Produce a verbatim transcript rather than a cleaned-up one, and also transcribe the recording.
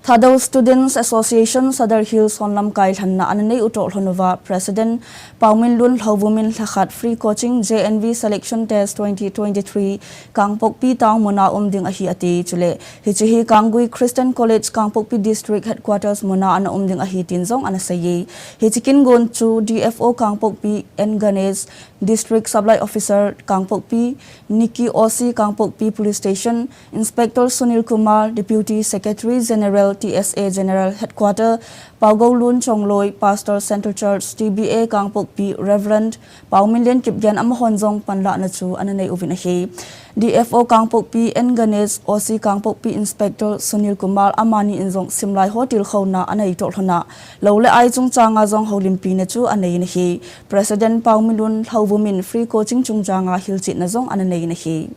Thadou Students Association Sadar Hills hon lamkai lhanna ana nei u toh lhon uva President Pauminlun Lhouvum in lhakhat Free Coaching J N V Selection Test twenty twenty-three Kangpokpi Town muna um ding ahi ati. Chule hiche hi Kanggui Christian College Kangpokpi District Headquarters muna ana um ding ahi tin jong ana sei e. Hiche kin gon chu D F O Kangpokpi N Ganesh, District Supply Officer Kangpokpi, Nikki O C Kangpokpi Police Station, Inspector Sunil Kumar, Deputy Secretary General T S A General Headquarter, Paogoulun Chongloi, Pastor Central Church T B A Kangpokpi, Reverend Pauminlen Kipgen amahon jong panlahna chu ana nei uvin ahi. D F O Kangpokpi N Ganesh, O C Kangpokpi Inspector Sunil Kumar amani in jong simlai ho tilkhouna ana nei toh lhon a, lou le ai chungchanga jong houlimpina chu ana nei in ahi. President Pauminlun Lhouvum in free coaching chungchanga hilchetna jong ana nei in ahi.